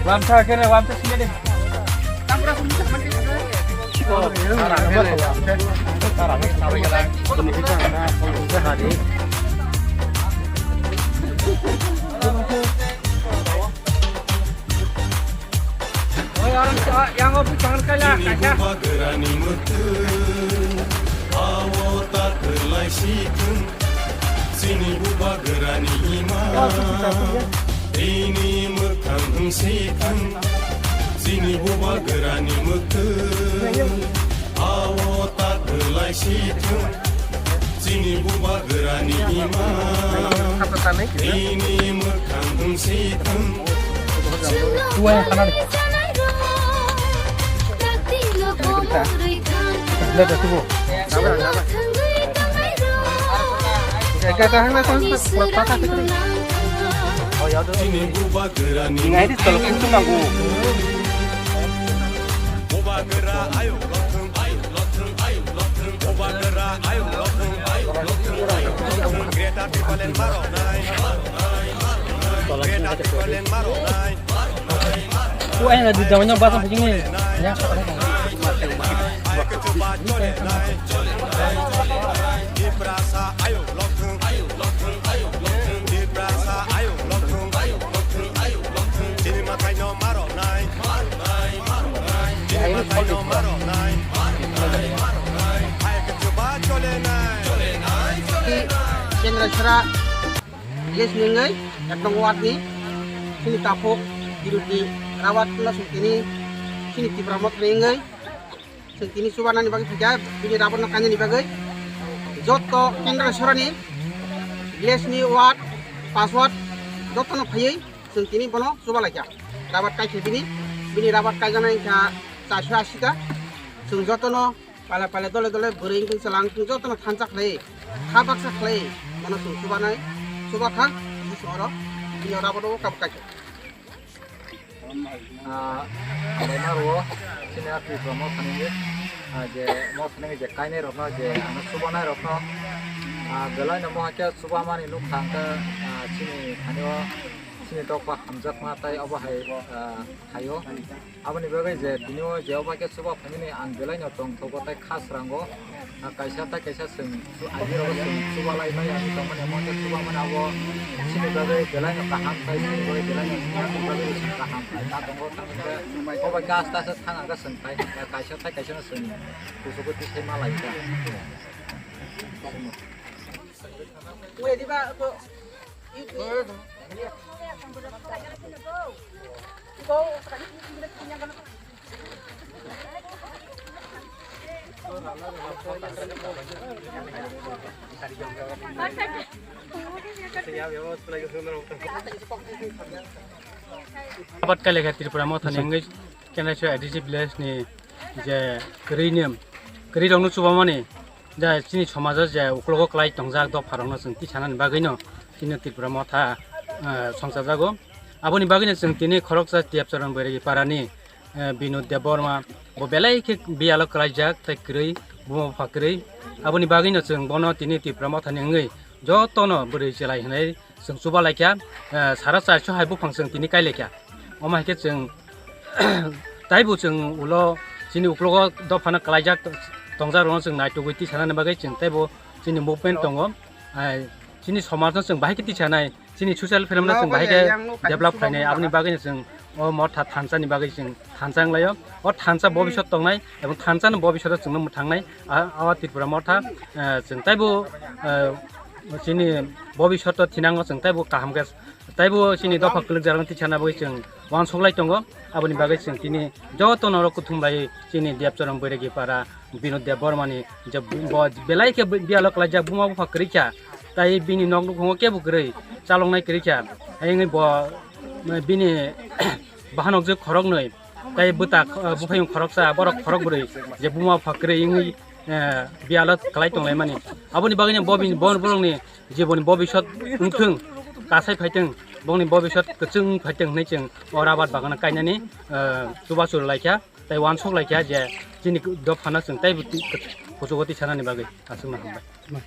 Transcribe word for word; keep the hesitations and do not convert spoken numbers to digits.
Wamsa kene, wamsa sini deh. Yang opi jangan kalah, kaca. Bubagrani mwkhwtwng, awo ta kwlai si thung. Chini bubagrani ima, tini mwkhang wng si thung. Chini bubagrani mwkhwtwng, awo ta kwlai si thung. Chini bubagrani ima, tini mwkhang wng si thung. Chini bubagrani mwkhwtwng. Bubagra ayuk lothung, ayuk lothung, ayuk lothung. Bubagra ayuk lothung, ayuk lothung, ayuk lothung. Greater Tipraland maro nai. Greater Tipraland maro nai. Ku ai na di dawnyo ba sa hujing ni. Ya. Ayuk chuba chole nai. Tiprasa ayuk lothung, ayuk lothung, ayuk lothung. Tiprasa ayuk lothung, ayuk lothung, ayuk lothung. Chini mwkhwtwng no maro nai. Kendra Sora, yes, nengei, ek nong ward ni, sini tapuk, biruti, rawat, na sini, sini Tipra Motha nengei, sini chuba nani bagi saja, ini rawat no kanya ni bagi, joto Kendra Sora ni, yes, ni ward, pas ward, joto no phayei, sini bono chuba laikha, rawat kai bini, bini rawat kai jana ingkha, charso asi ta, sini joto no, Pala pala dole dole bwrwi wngkhe chwla wngkhe jotono thansa khlai, kha baksa khlai, mano chwng chubanai, chuba kha, bini songoro, bini oro abono kabo kaisa. Ah, hambai ma rwo, chini a Tripura Motha ni, ah, je Motha ni je kainai rokno, je ano chubanai rokno, ah, belai no mohakhe chubamani nukha hwnkhe, ah, chini thani o, chini dopha hamjakma tai obo hai, ah, thaio. Aboni bagwi je tini o je obo khe chuba phainani ang belai no tongthogo tei kha srango. Ah, kaisa tei kaisa chwng chu-, ani rogo chwng chuba lai maya wngwi tongmani, omo khe chuba mani abo chini bagwi belai no kaham tei chini bagwi belai no wngya bagwi chwng kaham khlai ma tongo. Tamo khe obo khe aste aste thang ang khe chwng khai, kaisa tei kaisa no chwng kuchugo tisai ma lai kha. Abat kailekha Tripura Mothani wngwi Kendra Sora A D C village ni je kwrwi ni, kwrwi rokno chubamani, ja chini somajo je uklogo kwlai tongjak dopharokno chwng tisanani bagwino chini Tripura Motha, eh, songchajago. Aboni bagwino chwng tini khoroksa Debcharan Boiragi parani, eh, Binod Debbarma bo belai khe biyalo kwlaijak tei kwrwi, buma bupha kwrwi. Aboni bagwino chwng bono tini Tripura Mothani wngwi jotono bwrwi chwlai hwnwi chwng chuba laikha, eh, sara charso hai buphang chwng tini kai laikha. Omo hai khe chwng taibo chwng ulo chini uklogo dophano kwlaijak tongjak rokno chwng naitugwi tisanani bagwi chwng taibo chini movement tongo. Ai, chini somajno chwng bahai khe tisanai, chini social film no chwng bahai khe develop khainai, aboni bagwino chwng o motha thansa ni bagwi chwng thansa wnglaio. O thansa bobisot tongnai ebong thansa no bobisot o chwngno mwthangnai. A, o Tripura Motha, eh, chwng taibo, eh, chini bobisot o thinango chwng taibo kaham khe, taibo chini dopha kwlwkjak rokno tisana bagwi chwng uansuk lai tongo. Aboni bagwi chwng tini joto norok kuthum bai chini Debcharan Boiragi para Binod Debbarmani je bo belai khe biyalo kwlaijak buma bupha kwrwi kha, tai bini nok nukhungo kebo kwrwi chaloknai kwrwi kha, ayengwi bo bini bahanok je khoroknwi tai bwta, buphayung khoroksa borok khorok bwrwi je buma bupha kwrwi wngwi, eh, biyalo kwlai tonglaimani. Aboni bagwino bo bini, bo borokni jiboni bobisot wngthwng, kasai phaithwng, bongni bobisot kwchwng phaithwng hwnwi chwng o rabar bagano kainani, eh, chubachu laikha. Tei uansuk laikha je chini dophano chwng teibo twi-, Kuchugo twi sanani bagwi aswkno hambai.